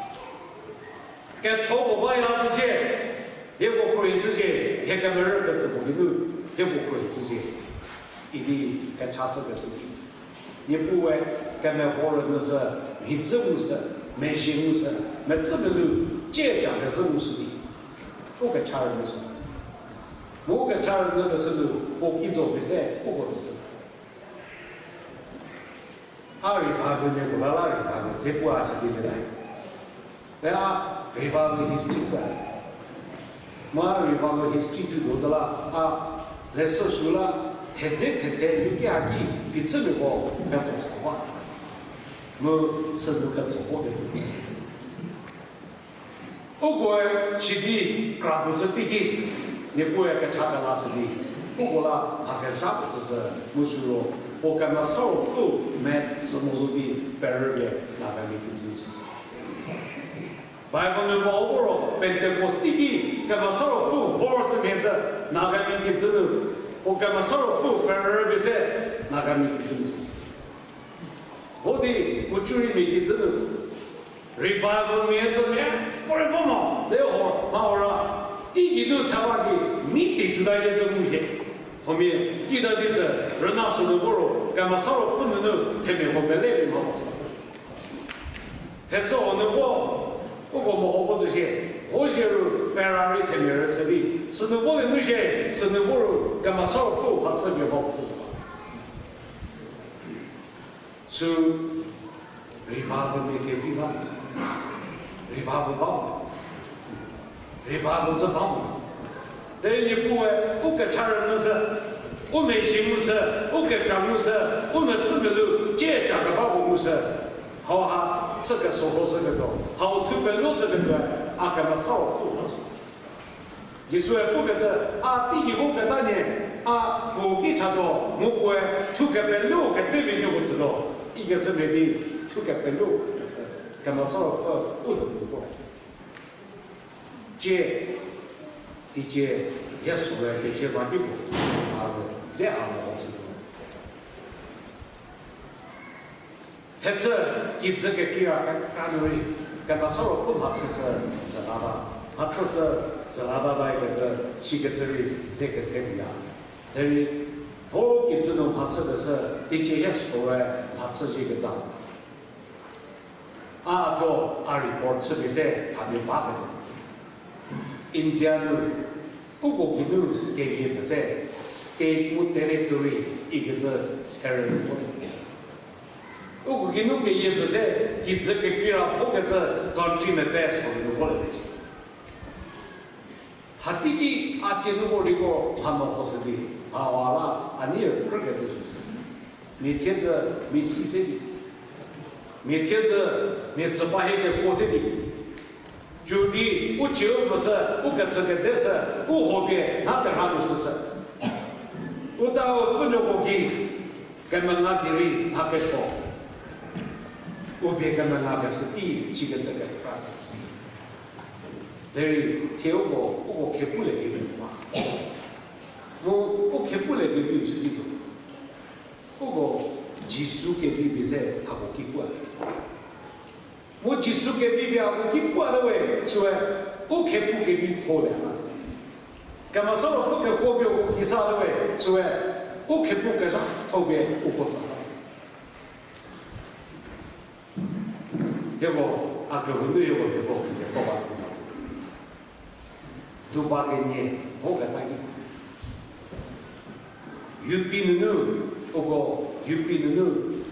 Ketho puo baya zhücie, hieko khruohi zhücie, hie kemerü kecü puo geinu, hieko khruohi zhücie. Idi kecha chükeshü di. Niepuue kemevo rünyü sü, mhitsü ngu sü, mezhie ngu sü, metsü melu, cie ca kezhü ngu sü di. U kecha rünyü sü. Mu u kecha rünyü keshü nu, puo ki zo pie se, uko tsüshü. A revival mia puo la la revival dze pu a shi di le la. Le a revival history pu a. Mu a revival history thutuo zo la a leshü sü la thedze these luki haki phichümiako petso sa ba. Mu sünu ketso vo kecü. Ukoe sidi kratuo chü teiki, Niepuue kecha kelashü di, uko la mha kezha puo chüshü, mu süro, puo Kemesa Ruopfü metsü mo zo di perüpie Nagamia kijü nu süshü. Bible nu ba vo ro, Pentecost teiki Kemesa Ruopfü vor chü mhie zhü Nagamia kijü nu, puo Kemesa Ruopfü perüpie se Nagamia kijü nu süshü. Vo di, puo cüri mia kijü nu, revival mia tsümia, forever mo, le ho, mha ora, teigei nu theba di, mi tei Juda zhie tsü mu hie. Huomia, kida di tsü, rüna sünu vo ro, Kemesa Ruopfü nunu, themiako mele di mha mo tsü. Thetsü hanu vo, uko meho vo zo shie, vo zhie ru, pera rei themia rüchü di, sünu vo le nu shie, sünu vo ru, Kemesa Ruopfü mhachü mia mha mo tsü. Sü Revival mia kevi ba. Revival ba. Revival zü ba mo. Derei Niepuue u kecha rünyü sü, u mezhie ngu sü, u kekra ngu sü, u metsü melu, cie ca kebako ngu sü. Hauha chü kesoho shüketuo, hau thu pelo shüketuo, a kemesa ruopfü ha zo. Jisue pukecü, a teigei vo keta nie, a puo ki chatuo, mu puoe thu kepelou ketsepie nieko tsütuo, ikeshü medi thu kepelou kecü, kemesa ruopfü u tuo nu vor. Cie, teicie, Jisu-e kezie za ki puo, a dze a mo ho shütuo. Thechü kijü kekreira kekra nu rei, kemesa ruopfü mhachü sü tsü la ba, mhachü sü tsü la ba ba ikecü, sikecü rei ze kese puya. Derei, vo kijü nu mhachü keshü, teicie Jisu-e mhachü zhie keza. A thuo a report chüpie se thapie bakecü. India nu, uko geinu keyie pfü se, state mu territory ikecü serü nu vo. Uko geinu keyie pfü se, kijü kekreira vokecü country mepfü sorü nu volie kecü. Hatei ki a cie nu vorliko mha mehoshü di, mha wa la a nie rükecü süsü. Mia thiedzü, mia si se di. Mia thiedzü, mia tsü ba hie kekuo se di. Cü di, u cieu pfü sü, u kechü kede sü, u ho pie nha terha nu süsü. U ta u pfhünuoko ki, kemenga di rei mha kesuo. U pie kemenga keshü tei, sikecü kekra se. Derei thie uko, uko khepulie kevi ma. Mu u khepulie kevi chü di zo. Uko Jisu kevi pie se hako ki pua. Mu Jisu kevi pie hako ki pua te we, süe, u khepu kevi tho le ha. Kemesa ruopfü kekuo pie uko ki sa te we, süe, u khepu kezhatho pie uko tsa. Hieko, a kehou nu hieko, hieko keze ko ba. Duba kenie, vo keta ki. U P nunu, uko, U P nunu,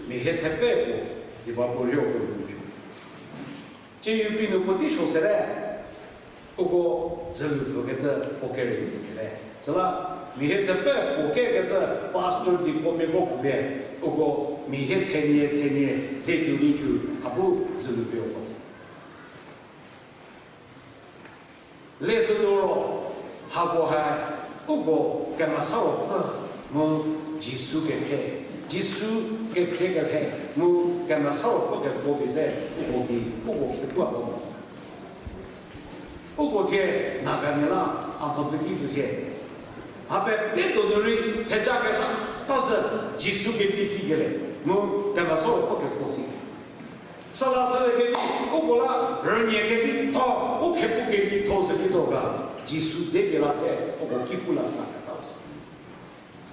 mia hie thepfü puo, diba puo rio puo nu cu. Cie U P nu puotei suo sete, uko dzülu pfükecü puo kerei sete. Süla, mia hie thepfü puo kekecü pastor di puo pie ko puo pie, uko mia hie thenie thenie ze cu di cu, a bu dzülu pie uko tsü. Lesütuo ro, hako ha, uko kemesa ruopfü mu Jisu kekhrie, Jisu kekhrie kekhe mu kemesa ruopfü kekuo pie se uko di, uko kekuo ko mo. Uko thie Nagamia la a mhodzü ki tsü sie. A pete donu rei theja kesa ta sü Jisu kevi si kele, mu kemesa ruopfü kekuo si. Süla süle kevi, uko la rünie kevitho, u khepu kevitho sü kitho ga, Jisu dze pie la se, uko ki pu la sa keta sü.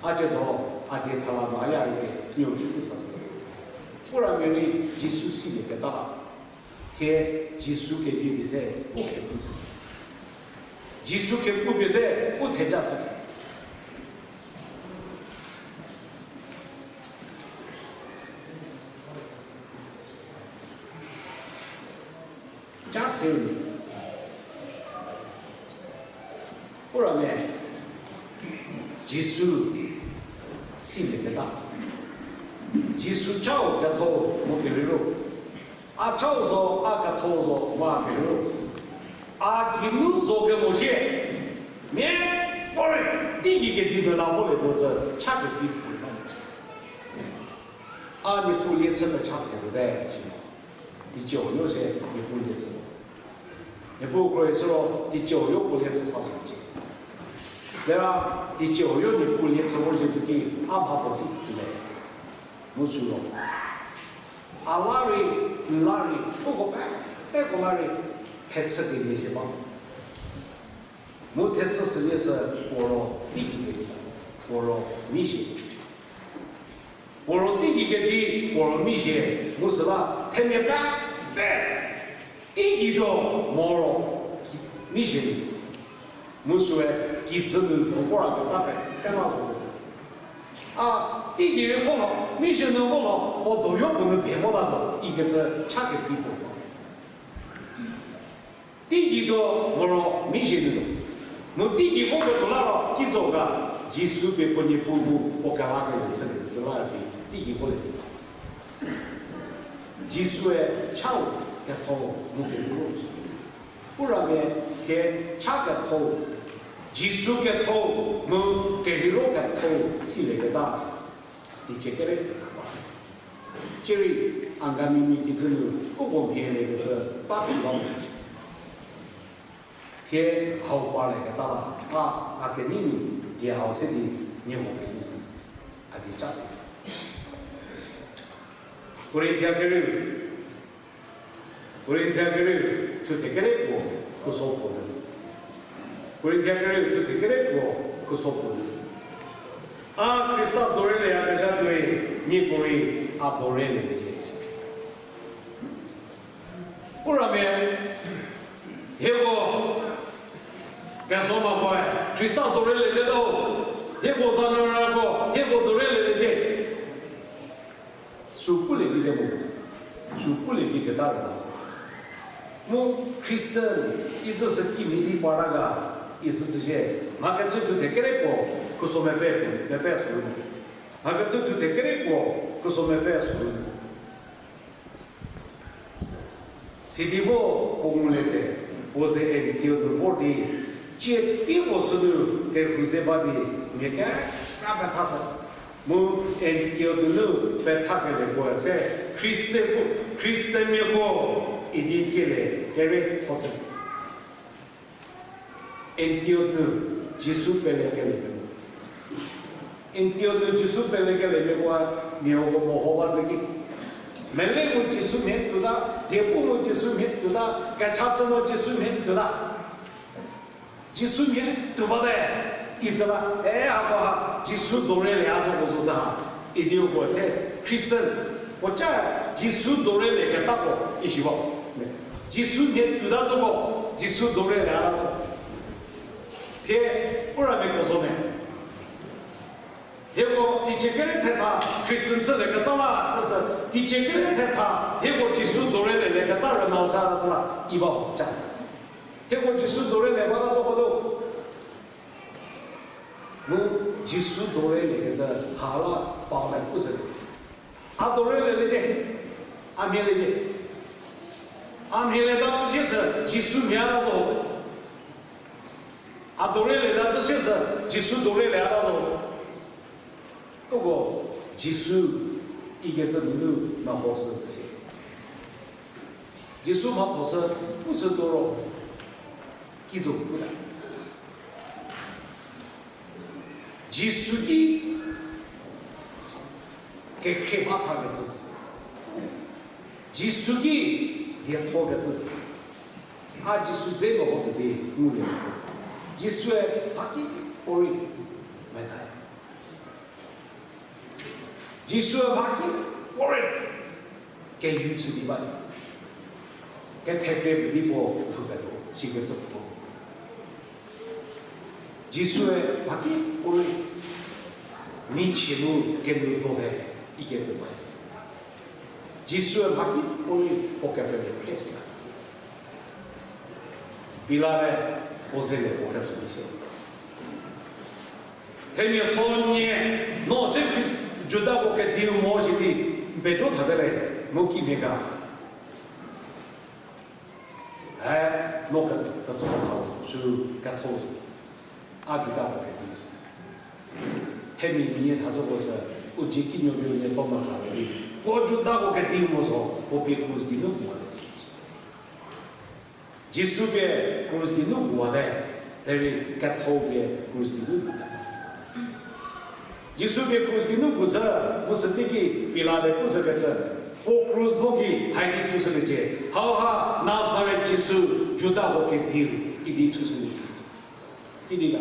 A ciedo, a die thala nu a ya rei, niu ki pu sa sü. Puramia rei Jisu silie keta la. Thie Jisu kevi pie se u khepu tsü. Jisu khepu pie se u theja tsü. Ca se, puramia Jisu silie keta. Jisu chau ketho mo kerei ro. A chau zo, a ketho zo, mo a kerei ro. A geinu zo kemo sie, mia puorei teigei kedi nu la volietuo tsü cha kevi pfü ba. A Niepuu lie chü pecha se tuote, si. Teicie huoyo se Niepuu lie chü. Niepuu kroi sü ro teicie huoyo puo lie chü sa tuocie. Lera teicie huoyo Niepuu lie chü vor zhie zhü ki a mha puo si tuole. Mu tsü ro. A la rei, n la rei, uko peteko la rei, thechü kenie zhie ba. Mu thechü sünie sü puo ro teigei kedi, puo ro mizhie. Puo ro teigei kedi, puo ro mizhie, mu süla themia pete teigei tuo mo ro mizhie. Mu süe kijü nu puo vora keta pete la zo kecü. A Teigei rei vo lo, mizhie nu vo lo, puo doyo puo nu phe vota lo, ikecü cha kevi puo. Teigei tuo moro mizhie nu lo. Mu teigei voketuo la ro, kitso ga, Jisu pie puo Niepuu bu puo kelakelie chülie kecü la ri, teigei volie tuo. Jisue chau ketho mu kerheiro. Uramia thie cha ketho, Jisu ketho mu kerheiro ketho silieketa teicie kere kethapa. Cierei Angamimia kijü nu uko mhie lekecü tsa phi ba mo. Thie hau parlieketa la, a, a kenei nu die hau se di nie mo kenu si, a di ca si. Korinthia kerieu, Korinthia kerieu, thuthe kere puo, khuso puo nu. Korinthia kerieu, thuthe kere puo, khuso puo nu. A Khrista doreleyakezha tuoi, nieko rei a doreleliecie. Uramia, hieko kezo ma puoe, Khrista doreleliete, hieko za nu rako hieko doreleliecie. Sü pulie vite mo, sü pulie viketa ro. Mu Christian icü sü kimhie di parta ga, isü tsüshie, mhakechü thuthe kere puo, khuso mepfü, mepfü sü nu. Mhakechü thuthe kere puo, khuso mepfü sü nu. Sidi vo puo ngulie tse, puo ze Antiok nu vor di, cie tei puo sünu kehou ze ba di, mia kekra pethashü. Mu Antiok nunu pethakelie puoe se, Khrista puo, Khristanmia puo idi kelie kere thoshü. Antiok nu Jisu pelekeliemiako. Antiok nu Jisu pelekeliemiakoe mia uko meho ba zhü ki. Mele mu Jisu mhie tuota, diepu mu Jisu mhie tuota, kechachü mu Jisu mhie tuota. Jisu mhie tuo bate, icü la, e, hako ha Jisu dorelie a zoko zo zhü ha, idi uko se, Christian, puoca Jisu dorelieketako isi ba. Jisu mhie tuota zoko, Jisu dorelie a zo. Thie, uramiako zo me. Hieko teicie kere thetha Christian chülieketa la, tsüsü teicie kere thetha hieko Jisu dorelielieketa rünau cha la, i ba ho ca. Hieko Jisu dorelie bata zoko tuo. Mu Jisu doreliekecü ha la Paul-e pu zhü. A dorelieliecie, a mhieliecie. A mhielieta zü siesü Jisu mhie a la zo. A dorelieta zü siesü Jisu dorelie a la zo. Uko Jisu ikecü nunu meho sü zhü shie. Jisu mhatho sü pu sü tuo ro, kizo puta. Jisu ki kekhrie ba sakecü tsü. Jisu ki diethokecü tsü. A Jisu dze meho tuo di ngulie. Jisue mha ki puorei medaya. Jisue mha ki puorei keyu chü di ba. Kethepie pfü di puo lhouketuo sikecü puo. Jisue mha ki puorei michie mu kenou tuo he ikecü ba. Jisue mha ki puorei puo kepele khrie si la. Pilate puo zelie puo ketsü di sie. Themia so nie, no se Khrist-, Judako kediu mo si di, n pejo thate le, mu kimhie ga. E, no ke-, ketso hau, sü ketho zo. A Judako kediu zo. Themia nie tha zoko sü, u dzie kinuo pie u nie toma tha le di, puo Judako kediu mo zo, puo pie krus geinu mo le. Jisu pie krus geinu puwate, derei ketho pie krus geinu puwate. Jisu pie krus geinu pushü, mu süteiki Pilate pushükecü, puo krus mho gei hai di thushüliecie, hauha Nazaret Jisu, Judako kediu, idi thushüliecie. Idi ga,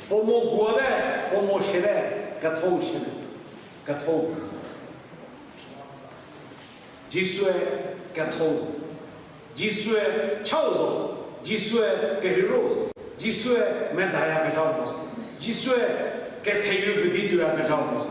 puo mo puwate, puo mo siate, ketho siate, ketho. Jisue ketho zo. Jisue chau zo. Jisue kerheiro zo. Jisue medayakezhau mo zo. Jisue ketheyu pfü di tuoyakezhau mo zo.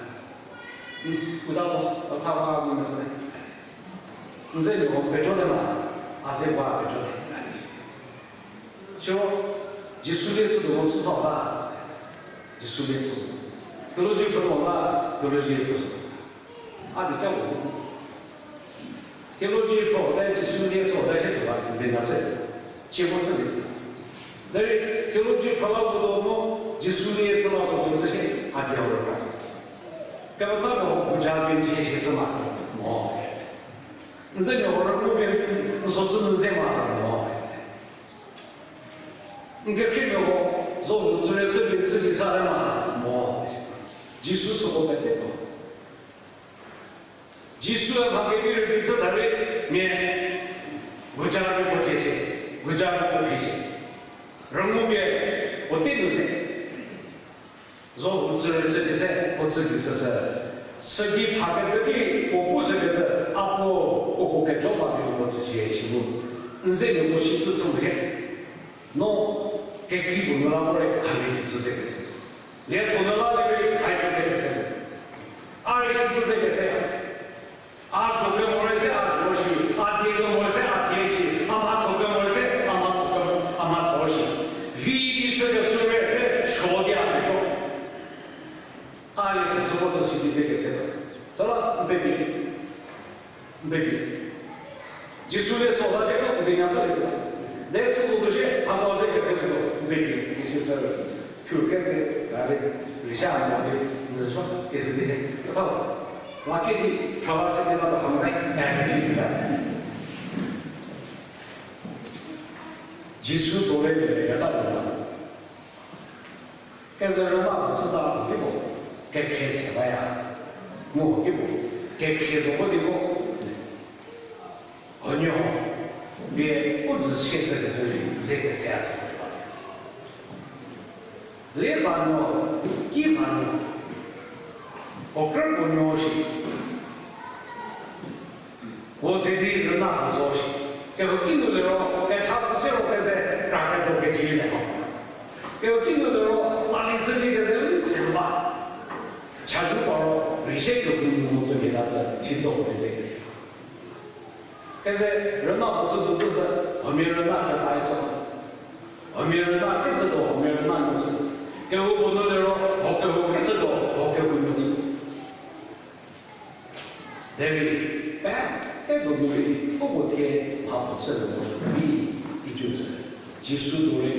Uta zo, tha ba gu metsü. N ze nuo pejo de ma, a ze ba pejo de. Siro, Jisu lie chü tuo mo chü sa ta. Jisu lie chü. Theology phrü mo la, theology phrü zo. A di ca mo. Theology phrü te Jisu lie chü te hie tuo ba, n di na se. Cie mo chü di. Derei theology phrü la zo tuo mo, Jisu lie chü la zo tuo zü shie, a di a ro ba. Kepethako puja kenjie shie sü ma mo. N ze nuo rünu pie n so chü nu ze ma mo. N kekhriemiako zo nu chüre chü pie chü di sa le ma mo. Jisu süko pete tuo. Jisue mha kevi rübei chü tha rei mia guja rei puo cie shie, guja rei puo phi shie. Rüngupie puo tei nu se. Zo puo chü rei chü di se, puo chü di se sü. Süki thakecü ki puo pu sükecü, a puo, puo puo kejo ba di puo chü shie shi bu. N ze nuo puo shi chü chü mu he. No kekri puo nu la mo rei, a rei chü se kese. Lietho nu la le rei, a chü se kese. A rei shi chü se kese. A zo kemo rei se a zo shi, a die kemo rei se a die shi, a mhatho kemo rei se a mhatho kemo, a mhatho shi. Vi di chükeshü rei se suo di a pejo. A lietho chü vo chü si di ze kese. Süla n pevi, n pevi. Jisu lie chü la di ko n vi nya chü le. De chü zo tuo shie, a mo ze kese tuo, n pevi, isi sü. Thu kese, gari, risha mo di, n zo kese di. Tha, la ke di, phrala se di la ta ha mo dai, a di ji ta. Jisu tuo le le ta lo. Kezü rüna puo chüta puo ki puo, kekhrie se baya. Mu ki puo, kekhrie zo ko di ko. Huonuo, pie u dzü sie chükecü rei ze kese a zo. Liezanuo, kizanuo, puo krü puo nuo shi. Puo ze di rüna puo zo shi. Kehouki nu liro, kecha chü siro keze, kra kedo kecü le ho. Kehouki nu liro, tsali chü di keze, se ba. Chazou paro, rei sie kehou nu zo keta zü, si zo keze keze. Keze, rüna puo chü tuo zü, huomia rüna keta i zo. Huomia rüna krütsütuo, huomia rüna nuo chü. Kehoupuo nu liro, ho kehou krütsütuo, ho kehou nuo chü. Derei, pete do morei, uko thie mha puo chülie mo sü vi, icü sü, Jisu do re.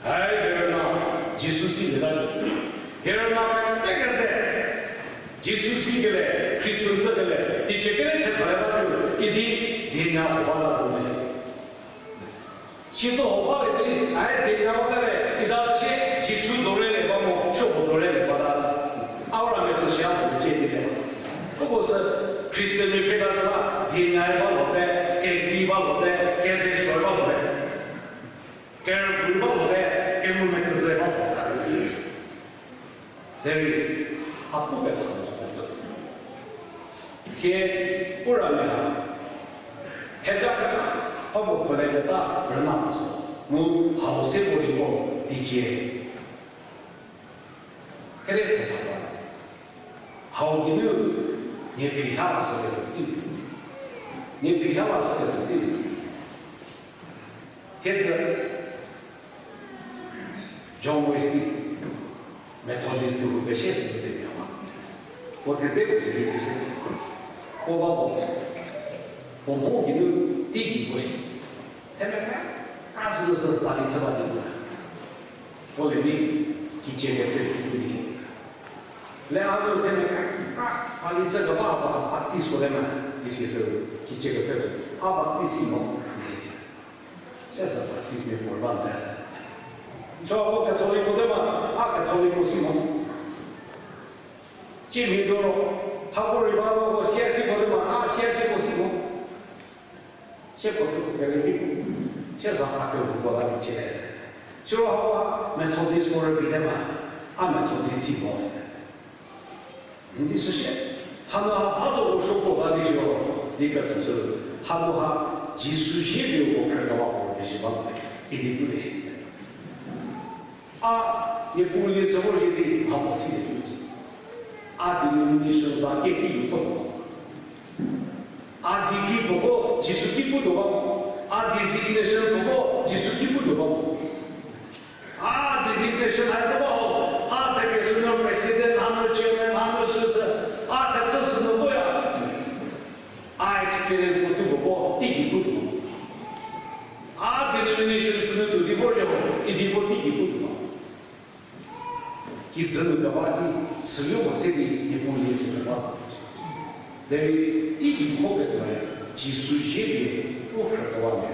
Hai, hie rüna, Jisu si lieta. Hie rüna pete keze, Jisu si kele, Christian chü kele, teicie kere thepfhe lieta, idi, dienya huo ba la tuo. Sitso huo ba le di, ai dienya bata le, ita chü sie, Jisu do re le ba mo, supuo do re le bata. A u ramia sü sia mo cie di le. Uko sü Christian mia pie ka tsü la, dienya ba lote, kekrei ba lote, keze suo ba lote. Kerübui ba lote, kengumetsütsü ba lote. Derei, a pu petha zo. Thie, u ramia ha, theja keta, a puo pfhülie keta, rüna mo zo. Mu, hau se puo liko, teicie. Kere thetha ba. Hau geinu, nie phi ha la sü ketuo ti. Nie phi ha la sü ketuo ti. Thiedzü John Wesley, Methodist nu hu pesie sü sü pemia ma. Puo thedze puo sü di tuo se. Puo ba puo, puo mo geinu teigei puo shi. Themia kekra sü sü tsali chü ba di puo. Puo le di kicie kepfü di. Le a nu themia kekra tsali chü keba ba Baptist puo le ma, isi sü kicie kepfü. A Baptist si mo, isi. Sisü Baptist mia puo ba nte sü. Cho a Catholic puo te ma, a Catholic puo si mo. Ciemhie tuo ro, hako revival puo C S C puo te ma, a C S C puo si mo. Sie puo tuo kere di. Sisü a kehoupuo la di cie le sü. Siro hako Methodist puo rübei te ma, a Methodist si mo. N di süsie, hanu ha ba zo ko supuo ba di siro, di ketso sü, hanu ha Jisu zie pie uko khrükewa puo di si ba, idi pu le si. A, Niepuu lie chü vor lie di mhapuo silie di. A denomination za keti yu ko. A degree puoko Jisu ki pu tuo ba. A designation puoko Jisu ki pu tuo ba. A designation ha tsü ba ho. A thekeshü nu president, hanu chairman, hanu süsü. A thechü sü nu voya. A experience puo tuo puoko teigei pu tuo. A denomination sünu tuo di vor zo, idi puo teigei pu tuo. Kijü nu keba ki, süyo mo se di Niepuu lie chü keba sa. Derei teigei kho ketuoe, Jisu zie pie u khrükewa le.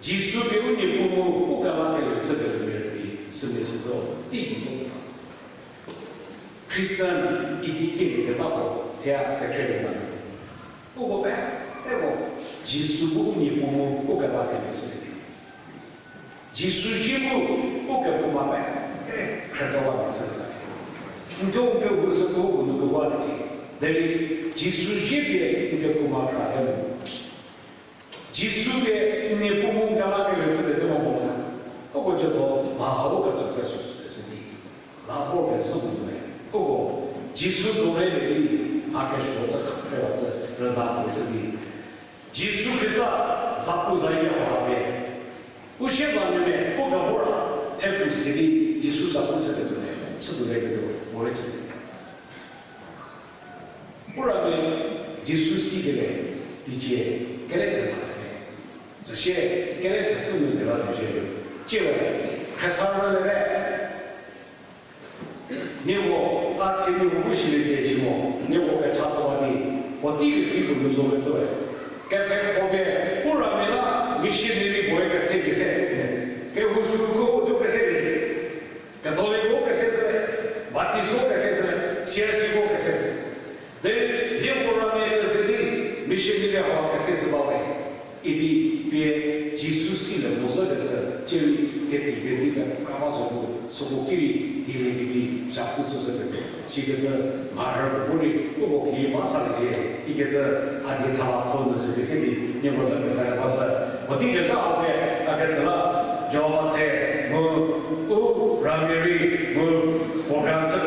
Jisu pie u Niepuu mu u kelakelie chü ketuo le di, sümia sütuo, teigei kho keba sa. Christian idi kelieketa puo, thie kekreilie ta. Uko peteko, Jisu bu u Niepuu mu u kelakelie chülie. Jisu zie bu u kephouma pete khrükewa mia chülie. N thuo n kehou sü kehoupuo nu kewa le di. Derei Jisu zie pie n kephouma kra te mo. Jisu pie n Niepuu mu n kelakelie chülie te mo mo na. Uko ciedo mha hau ketso pesü se di. La vor kezhü mo me. Uko Jisu do re le di, a kesuo chü kha phrewa cü rüna puo chü di. Jisu Khrista zapu zayie hau ha pie. U sie za nuo me, u kevor a, thepfu se di, Jisu zapu chü ketuo le, chütuo le ketuo, morei chü. U ramia Jisu si kele, teicie, kere thetha le. Süsie, kere thepfu nu le la tuo cie. Cie we, khriesa rüle le. Nieko, a thie nieko bu silie cie si mo, nieko kecha chüwa di, puotei rei puo nu zo kecü we. Kepfhekho pie, u ramia la, missionary puoe kese kese, kehou sü ko tuo kese di. Catholic ko kese sü, Baptist ko kese sü, C S C ko kese sü. Derei hie puo ramia kese di, missionary hau kese sü ba we. Idi pie Jisu silie mo zo kecü, cierei keti kezi kekra ba zo mu, süko ki rei dieliekevi zapu chüshü kecü. Sikecü mharhü puo bu rei, uko ki ba salie cie, ikecü a die tha la tho nu sü kese di, nieko za kesa sa sü. Puotei kezha hau pie, a kecü la, Jihova se, mu, u ramia rei, mu, program chü